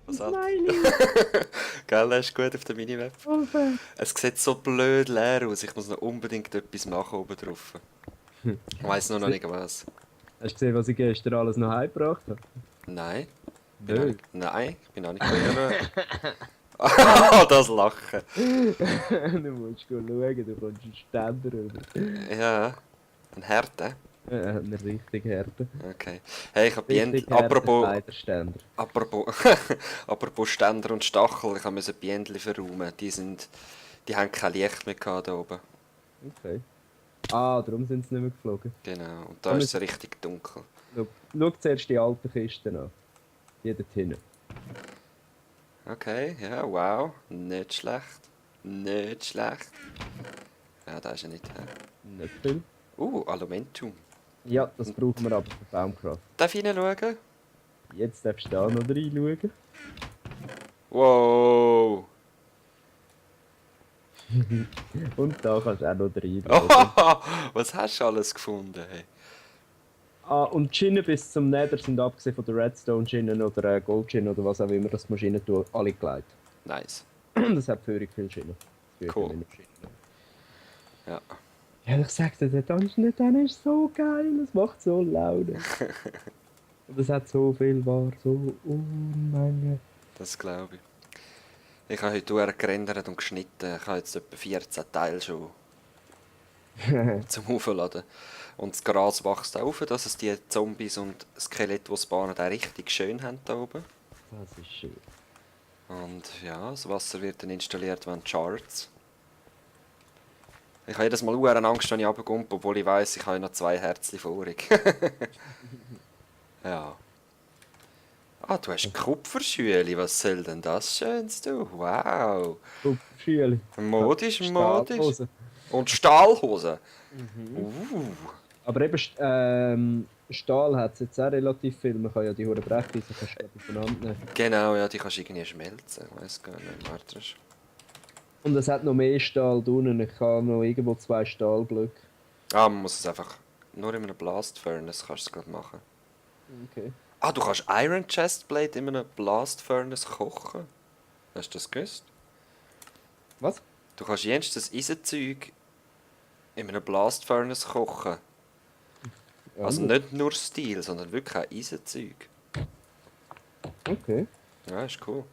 Was Smiley! Gell, das ist gut auf der Minimap. Oben! Es sieht so blöd leer aus. Ich muss noch unbedingt etwas machen oben drauf. Ich weiss nur noch nicht was. Hast du gesehen, was ich gestern alles noch heimgebracht habe? Nein. Nö. Nein, ich bin noch nicht schauen. Das Lachen. Du musst schauen, du kommst einen Ständer rüber. Ja. Ein Härte. Eine richtig harte. Okay. Hey, ich habe Richtig Bienen. harte Apropos. Kleiderständer. Apropos. Apropos Ständer und Stachel. Ich musste Bienen verräumen. Die haben kein Licht mehr gehabt da oben. Okay. Ah, darum sind sie nicht mehr geflogen. Genau. Und da ist es richtig dunkel. Schau zuerst die alten Kisten an. Die dort hinten. Okay, ja, wow. Nicht schlecht. Nicht schlecht. Ja, da ist er nicht her. Nicht viel. Alumentum. Ja, das brauchen wir aber für Baumkraft. Darf ich hineinschauen? Jetzt darfst du da noch reinschauen. Wow! Und da kannst du auch noch reinschauen. Oh, was hast du alles gefunden? Hey? Ah, und die Schienen bis zum Nether sind abgesehen von der Redstone-Schienen oder Gold-Schienen oder was auch immer das Maschinen tun, alle gelegt. Nice. Das hat völlig viele Schienen. Cool. Ja. Ja, ich sag dir, der Dungeon dann ist so geil, es macht so Laune. Und es hat so viel Ware, so Unmengen. Das glaube ich. Ich habe heute gerendert und geschnitten. Ich habe jetzt etwa 14 Teile schon zum Aufladen. Und das Gras wächst auch auf, dass es die Zombies und Skelette, die spawnen, auch richtig schön haben da oben. Das ist schön. Und ja, das Wasser wird dann installiert, wenn Charts. Ich habe jedes Mal Angst, wenn ich runterkomme, obwohl ich weiss, ich habe noch 2 Herzchen vorig. Ja. Ah, du hast Kupferschüeli, was soll denn das Schönes du? Wow. Schüle. Modisch. Stahlhose. Und Stahlhosen. Aber eben, Stahl hat es jetzt auch relativ viel. Man kann ja die Hure Brecheisen aufeinander nehmen. Genau, ja, die kannst du irgendwie schmelzen. Ich weiss gar nicht, warte. Und es hat noch mehr Stahl drinnen. Ich habe noch irgendwo 2 Stahlblöcke. Ah, man muss es einfach nur in einem Blast Furnace kannst du es gerade machen. Okay. Ah, du kannst Iron Chestplate in einem Blast Furnace kochen. Hast du das gewusst? Was? Du kannst jenstes Eisenzeug in einem Blast Furnace kochen. Ja, Also nicht nur Steel, sondern wirklich auch Eisenzeug. Okay. Ja, ist cool.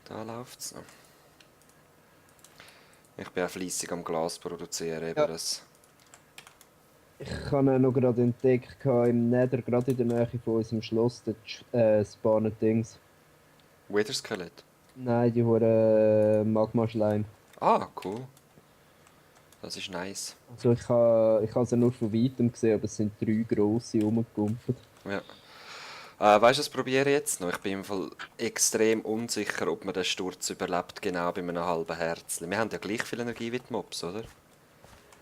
Da läuft's noch. Ich bin auch fleissig am Glas produzieren, eben Ja. das. Ich habe noch gerade entdeckt, im Nether, gerade in der Nähe von unserem Schloss, der spawnen Dings. Wither Skelett. Nein, die Hure Magma-Schleim. Ah, cool. Das ist nice. Also ich habe sie nur von weitem gesehen, aber es sind 3 grosse rumgegumpft. Ja. Weißt du, was probiere ich jetzt noch? Ich bin im Fall extrem unsicher, ob man den Sturz überlebt, genau bei einem halben Herzchen. Wir haben ja gleich viel Energie wie die Mobs, oder?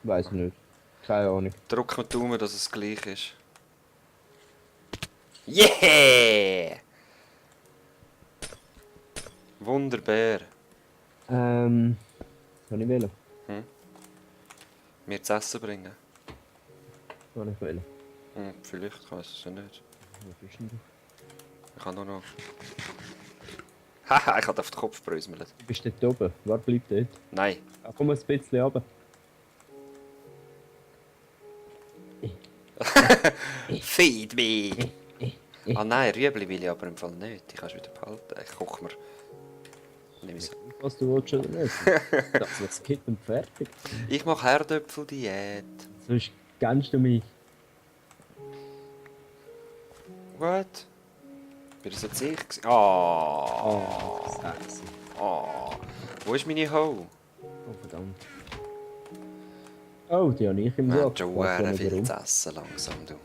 Weiß nicht. Keine Ahnung. Drück mir die Daumen, dass es gleich ist. Yeah! Wunderbar. Was kann ich wählen? Mir zu essen bringen? Kann ich wählen? Vielleicht, ich weiß es ja nicht. Wo bist denn du? Ich kann nur noch... Haha, ich habe auf den Kopf bröselt. Du bist dort oben. Warte, bleib dort. Nein. Ah, komm ein bisschen runter. Feed me! Ah nein, Rüebli will ich aber im Fall nicht. Die kannst du wieder behalten. Ich koche mir... Nimm es. Was du willst schon essen? Das wird Skip und fertig. Ich mache Herdöpfel-Diät. Sonst kennst du mich. What? Bin das jetzt ich gewesen? Ah. Oh, sexy. Ah. Wo ist meine Hoe? Oh, verdammt. Oh, die habe ich im Wir Sack. haben schon Weiß sehr nicht viel warum. zu essen langsam, du.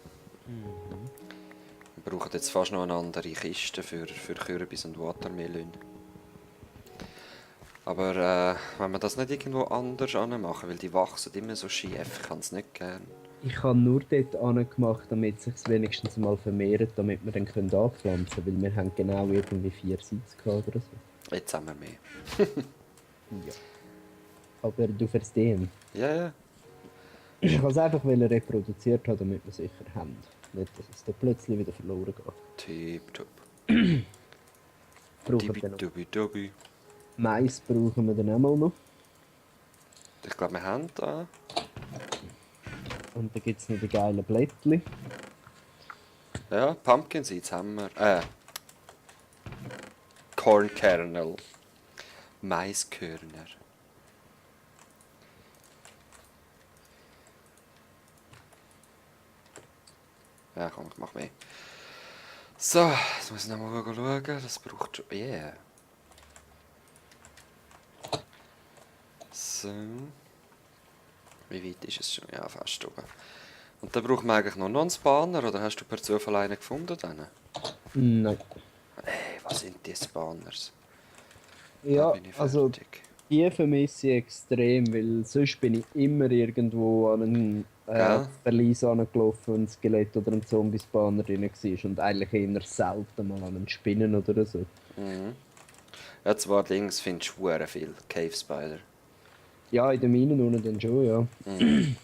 Wir brauchen jetzt fast noch eine andere Kiste für Kürbis und Watermelon. Aber wenn wir das nicht irgendwo anders anmachen, weil die wachsen immer so schief, ich kann es nicht gern. Ich habe nur dort angemacht, damit es sich wenigstens mal vermehrt, damit wir dann anpflanzen können, weil wir haben genau irgendwie 4 Seeds gehabt oder so. Jetzt haben wir mehr. Ja. Aber du verstehst. Ja, ja. Ich wollte es einfach reproduziert haben, damit wir sicher haben. Nicht, dass es dann plötzlich wieder verloren geht. Tipptopp. Brauchen wir noch. Tibi-dubi-dubi. Mais brauchen wir dann auch mal noch. Ich glaube, wir haben da. Und dann gibt es noch die geilen Blättchen. Ja, Pumpkin Seeds haben wir. Corn Kernel. Maiskörner. Ja, komm, ich mach mehr. So, jetzt muss ich nochmal schauen. Das braucht schon. Yeah. So. Wie weit ist es schon? Ja, fast oben. Und dann brauchen wir eigentlich noch einen Spawner, oder hast du per Zufall einen gefunden? Dann? Nein. Hey, was sind die Spawners? Da Ja, bin ich also fertig. die vermisse ich extrem, weil sonst bin ich immer irgendwo an einen Gell? Verlies angelaufen, ein Skelett oder ein Zombie-Spawner drin war und eigentlich eher selten mal an einen Spinnen oder so. Mhm. Ja, zwar links findest du verdammt viel Cave Spider. Ja, in den Minen unten dann schon, ja. Mhm.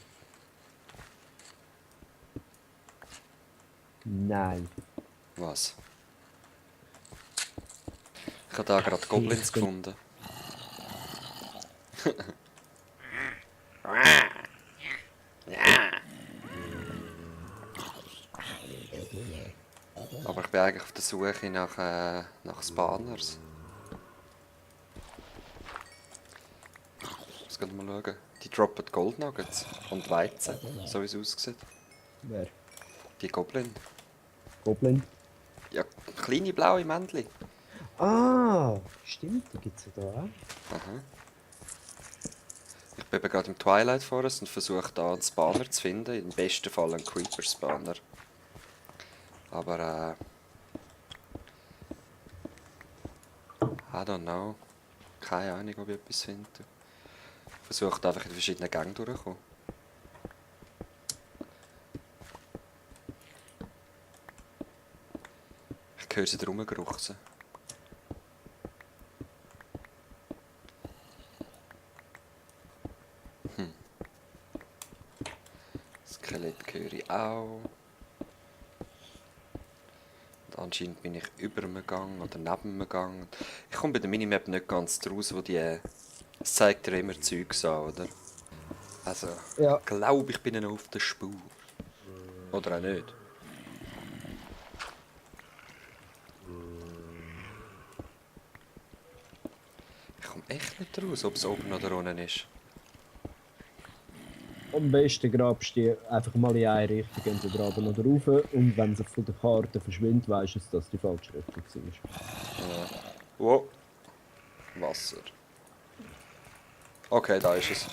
Nein. Was? Ich habe da gerade Goblins gefunden. Aber ich bin eigentlich auf der Suche nach Spawners. Jetzt gehen wir mal schauen. Die droppen Gold Nuggets und Weizen, so wie es aussieht. Wer? Die Goblin. Goblin? Ja, kleine blaue Männchen. Ah, stimmt, die gibt es ja da auch. Aha. Ich bin eben gerade im Twilight Forest und versuche da einen Spawner zu finden. Im besten Fall einen Creeper Spawner. Aber I don't know. Keine Ahnung, ob ich etwas finde. Ich versuche einfach in verschiedenen Gängen durchzukommen. Ich höre sie da rumgeruchsen. Skelett höre ich auch. Und anscheinend bin ich über einem Gang oder neben einem Gang. Ich komme bei der Minimap nicht ganz raus, wo die... Es zeigt dir immer Zeugs an, oder? Also, Ja. ich glaube, ich bin noch auf der Spur. Oder auch nicht. Ich komme echt nicht raus, ob es oben oder unten ist. Am besten grabst du die einfach mal in eine Richtung, entweder runter oder rauf. Und wenn sie von der Karte verschwindet, weisst du, dass die falsche Richtung war. Wow. Wasser. Okay, da ist es.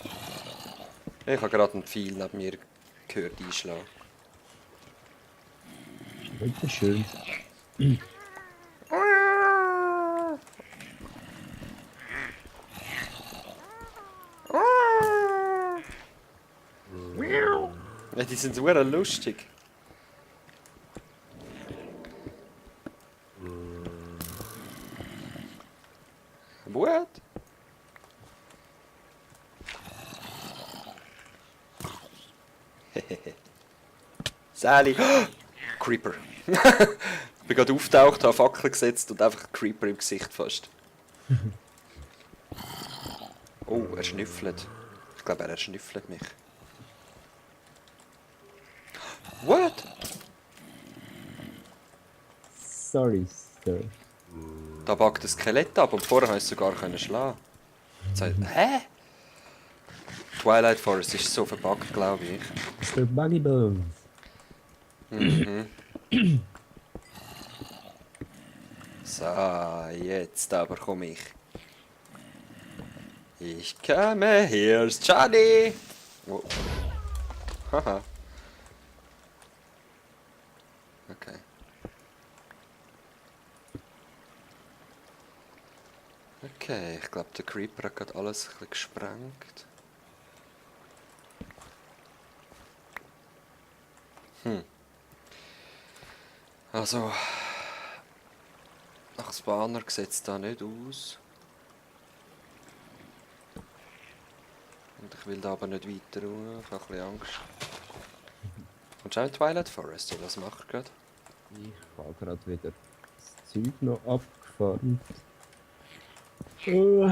Ich habe gerade einen Pfeil neben mir gehört einschlagen. Das ist schön. Ja, die sind super lustig. What? Sally! Creeper. Ich bin gerade auftaucht, habe Fackel gesetzt und einfach einen Creeper im Gesicht fast. Oh, er schnüffelt. Ich glaube, er schnüffelt mich. What? Sorry, Sir. Da backt ein Skelett ab und vorher konnte ich es sogar schlagen. Hä? Twilight Forest ist so verpackt, glaube ich. Sir Bunny Bones. So, jetzt aber komme ich. Ich komme, here's Johnny! Oh. Haha. Okay. Okay, ich glaube, der Creeper hat gerade alles ein bisschen gesprengt. Also, nach Spawner sieht es da nicht aus. Und ich will da aber nicht weiter rauf, ich habe ein bisschen Angst. Kommst du auch in Twilight Forest oder was machst du gerade? Ich habe gerade wieder das Zeug noch abgefahren. Oh.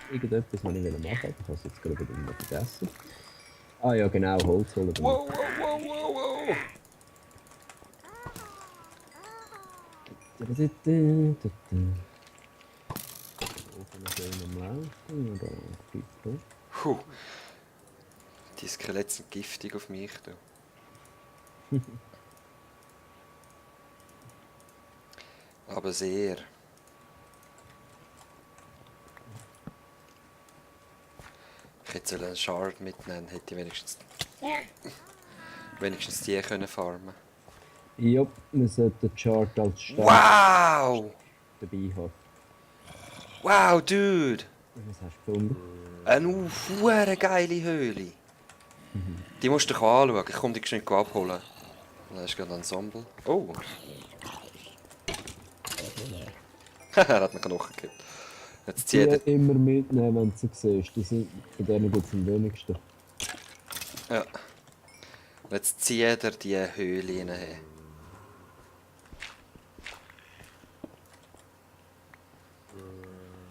Irgendetwas, was ich machen wollte. Ich habe es jetzt gerade wieder mal vergessen. Ah ja, genau, Holz holen. Wow, wow, wow, wow, wow! Ofen noch schön am Laufen. Oder Pizza. Puh. Die Skelette sind giftig auf mich. Du. Aber sehr. Ich hätte einen Shard mitnehmen, hätte ich wenigstens die können farmen. Ja, wir sollten den Chart als Start Wow! dabei haben. Wow, dude! Was hast du gefunden? Eine hure geile Höhle. Die musst du dich anschauen. Ich komme die geschwind abholen. Da ist gerade ein Ensemble. Oh! Er hat mir Knochen gegeben. Jetzt Die zieht er... immer mitnehmen, wenn du sie siehst. Die sind, von denen gibt es am wenigsten. Ja. Jetzt zieht er die Höhle rein.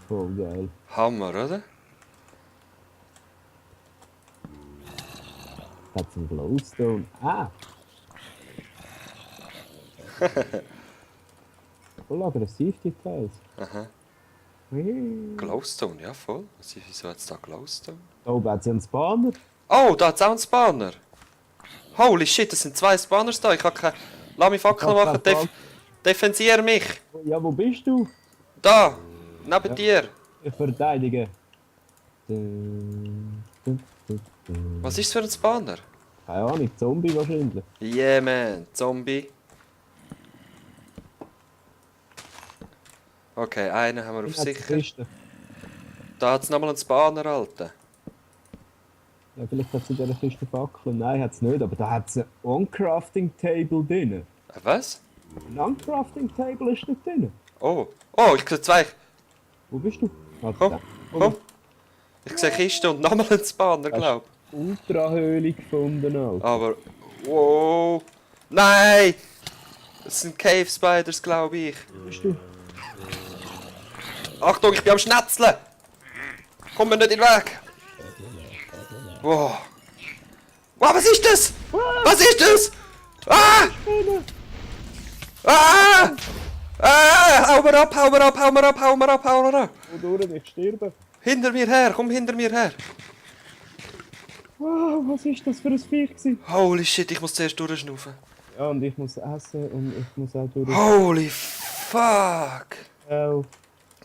Voll geil. Hammer, oder? Hat einen Glowstone. Ah! Voll aggressiv, die Teils. Aha. Da Glowstone, ja voll. Wieso hat es da Glowstone? oben hat sie einen Spawner. Oh, da hat es auch einen Spawner. Holy shit, das sind 2 Spawners da. Ich kann keine... Lass mich Fackel Ich hab machen. keinen Fall. Defensier mich. Ja, wo bist du? Da. Neben dir. Ich verteidige. Was ist das für ein Spawner? Keine Ahnung, Zombie wahrscheinlich. Yeah, man. Zombie. Okay, einen haben wir auf Ich hab's sicher. Kiste. Da hat es nochmal einen Spawner, Alter. Ja, vielleicht hat sie in dieser Kiste Fackeln. Nein, hat es nicht, aber da hat es ein On-Crafting-Table drin. Was? Ein On-Crafting-Table ist nicht drin. Oh. Oh, ich sehe 2. Wo bist du? Ah, Komm, da. komm. Ich sehe Kiste und nochmal einen Spawner, glaub. Ultra-Höhle gefunden, Alter. Aber... Wow. Nein! Das sind Cave Spiders, glaube ich. Wo bist du? Achtung, ich bin am Schnetzeln! Komm mir nicht in den Weg! Wow. Wow, was ist das? Was ist das? Ah! Ah! Ah! Hau mir ab, hau mir ab, hau mir ab, hau mir ab, hau mir ab! Wodurch ich sterbe? Hinter mir her, komm hinter mir her! Wow, was ist das für ein Viech gewesen? Holy shit, ich muss zuerst durchschnaufen. Ja, und ich muss essen und ich muss auch durch. Holy fuck!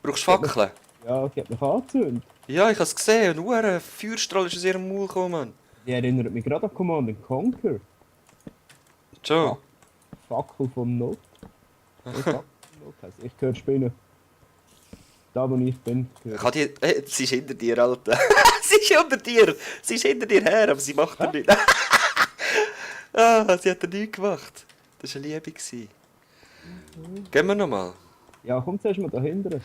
Brauchst du Fackeln? Ja, ich hab mich angezündet. Ja, ich hab's gesehen. Und ein Feuerstrahl ist aus ihrem Maul gekommen, Mann. Die erinnert mich gerade an Command & Conquer. Schon? Fackel von Not. Fackel von Not heisst. Ich höre Spinnen. Da wo ich bin. Ich hab die... sie ist hinter dir, Alter. Sie ist hinter dir. Sie ist hinter dir her, aber sie macht dir nichts. Ah, sie hat dir nichts gemacht. Das war eine Liebe. Gehen wir nochmal. Ja, komm zuerst mal dahinter.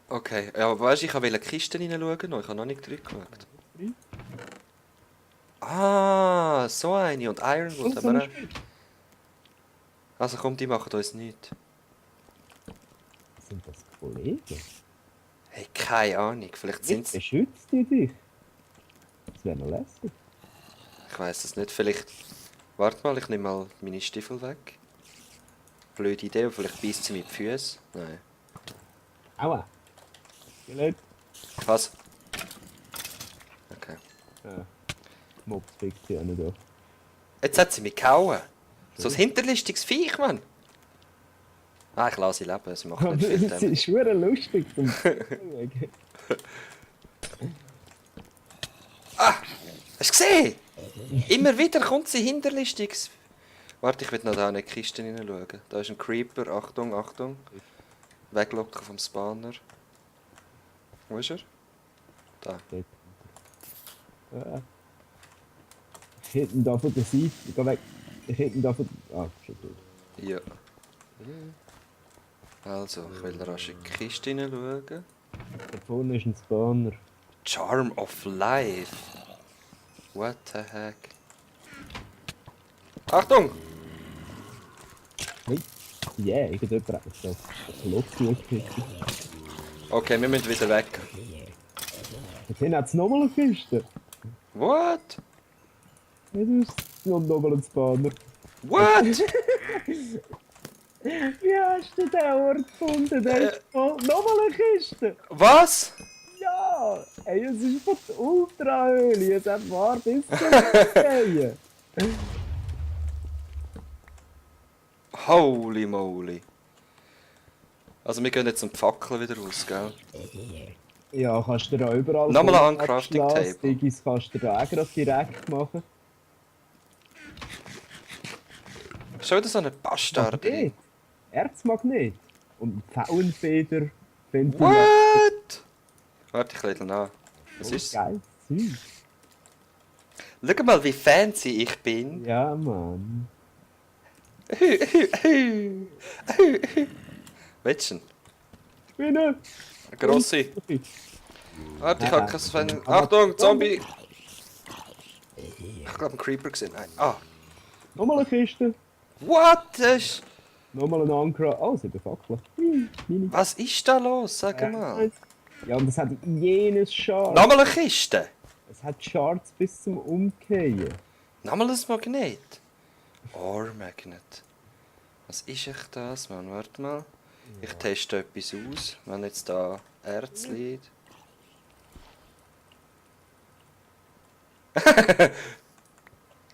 Okay, ja, aber weißt du, ich wollte in die Kiste reinschauen, noch. Ich habe noch nicht zurückgeschaut. Ah, so eine. Und Ironwood haben wir auch. Also komm, die machen uns nichts. Sind das Kollegen? Hey, keine Ahnung. Vielleicht sind Jetzt sie... beschützt die dich. Das wäre noch lässig. Ich weiß es nicht. Vielleicht... Warte mal, ich nehme mal meine Stiefel weg. Blöde Idee, aber vielleicht beißt sie mit die Füße. Nein. Aua. Skelett. Was? Okay. Ja. Mobs fickt sie auch nicht auf. Jetzt hat sie mich gehauen. So ein hinterlistiges Viech, Mann. Ah, ich lasse sie leben. Sie macht nicht viel Sie Damage. ist schwer lustig zum Hast du gesehen? Immer wieder kommt sie hinterlistiges... Warte, ich will noch da in die Kiste hineinschauen. Da ist ein Creeper. Achtung, Achtung. Weglocken vom Spawner. Wo ist er? Da. Ich hätte ihn da von der Seite. Geh weg. Ich hätte ihn da von... Ah, schon tot. Ja. Also, ich will rasch in die Kiste hineinschauen. Da vorne ist ein Spawner. Charm of Life. What the heck? Achtung! Yeah, irgendjemand hat mich so Luft zugekickt. Okay, wir müssen wieder weg. Jetzt hinten hat es nochmal eine Kiste. What? Das ist nochmal ein Spawner. What? Wie hast du den Ort gefunden? Der ist voll... Nochmal eine Kiste! Was? Ja! Ey, es ist von der Ultrahöhle. Es hat wahr bis zum Gehen. Holy moly. Also wir gehen jetzt um die Fackeln wieder raus, gell? Ja, kannst du da überall... Nochmal ein Abschluss, Uncrafting Table. Diggis kannst du da auch gerade direkt machen. Schon wieder so eine Bastard drin. Magnet. Erzmagnet. Und Pfauenfeder. What? Warte, ich lade nach. Was Oh, ist? geiles Zeug. Schau mal, wie fancy ich bin. Ja, Mann. Willst du ihn? Spinnen! Eine grosse. Warte, ich Ja, hab kein Fan. aber- Achtung, Zombie! Ich hab einen Creeper gesehen. Nein. Ah. Nochmal eine Kiste. What? Das ist... Nochmal ein Ankra. Oh, 7 Fackeln. Mini. Was ist da los? Sag mal. Ja, und es hat jenes Schad. Nochmal eine Kiste. Es hat Shards bis zum Umkehren. Nochmal ein Magnet. Ore Magnet. Was ist echt das, Mann? Warte mal. Ich teste etwas aus. Wenn jetzt da Erz liegt.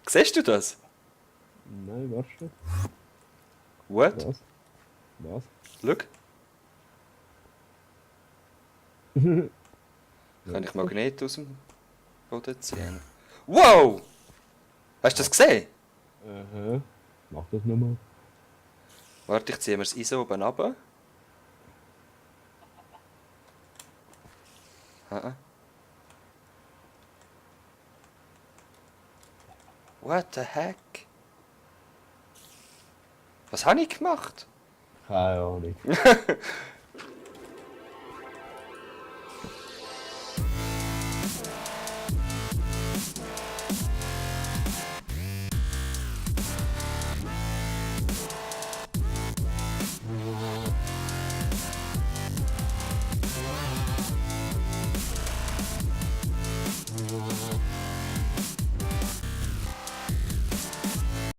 Siehst du das? Nein, warte. What? Was? Was? Schau. Kann ich Magnet aus dem Boden ziehen? Wow! Hast du das gesehen? Aha. Mach das nochmal. Warte, ich ziehe mir das Eisen oben runter. What the heck? Was habe ich gemacht? Keine Ahnung.